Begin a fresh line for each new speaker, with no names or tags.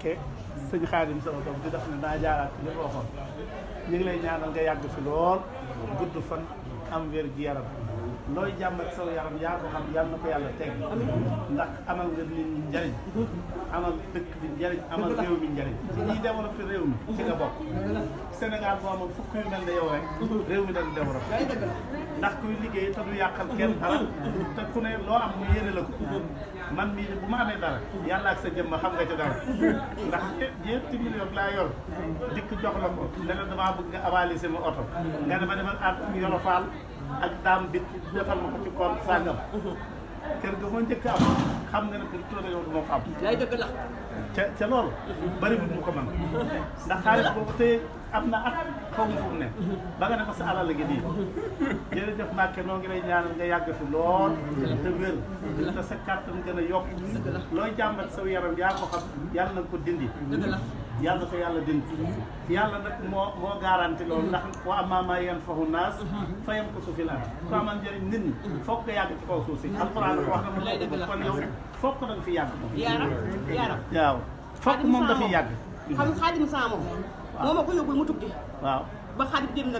ke sëñ Xaadim sama doom di def ne naa jaaraat ci li ma waxoon ñu ngi lay ñaanal nga yàgg fi lool gudd fan am wér gi yaram looy jàmbat saw yaram yaa ko xam yàlla na ko yàlla teg ndax amal nga nit ñi njariñ amal dëkk bi njariñ amal réew mi njariñ ñiy développé réew mi ci nga bokk Sénégal boo amoon fukk yu mel ne yow rek réew mi dañu développé ndax kuy liggéey te du yàqal kenn dara te ku ne loo am mu yéene la ko man mii bu ma amee dara yàlla ak sa jëmm xam nga ci dara ndax ñeenti million laa yor dikk jox la ko ne la damaa bëgg nga avalisé ma oto nga ne ma demal at Yoro Fall ak daam bit defal ma ko ci compte sàngam kër ga moo njëkk am xam nga ne pour tuuti yow du ma ko am.
lay dëgg la.
ca loolu bëriwul mu ko mën ndax xaalis boobu te am na at xaw ma fu mu ne ba nga ne ko sa alal la gi nii jërëjëf Mbacke noo ngi lay ñaanal nga yàgg fi lool te wér te sa kàttan gën a yokk looy jàmbat saw yaram yaa ko xam yàlla na ko dindi yàlla ko yàlla dindi yàlla nag moo garanti loolu ndax wa ammaa maa yanfa'u naas fa yamkusu fil ard ku amal njëriñ nit ñi fokk nga yàgg ci kaw suuf si alxuraan ko wax na mu kon yow fokk da nga fi yàgg moom
yaaram
waaw fokk moom dafiy yàgg
xam Xaadim Saa moom moo ma ko yóbbul mu tukki
waaw
ba Xaadim dem nag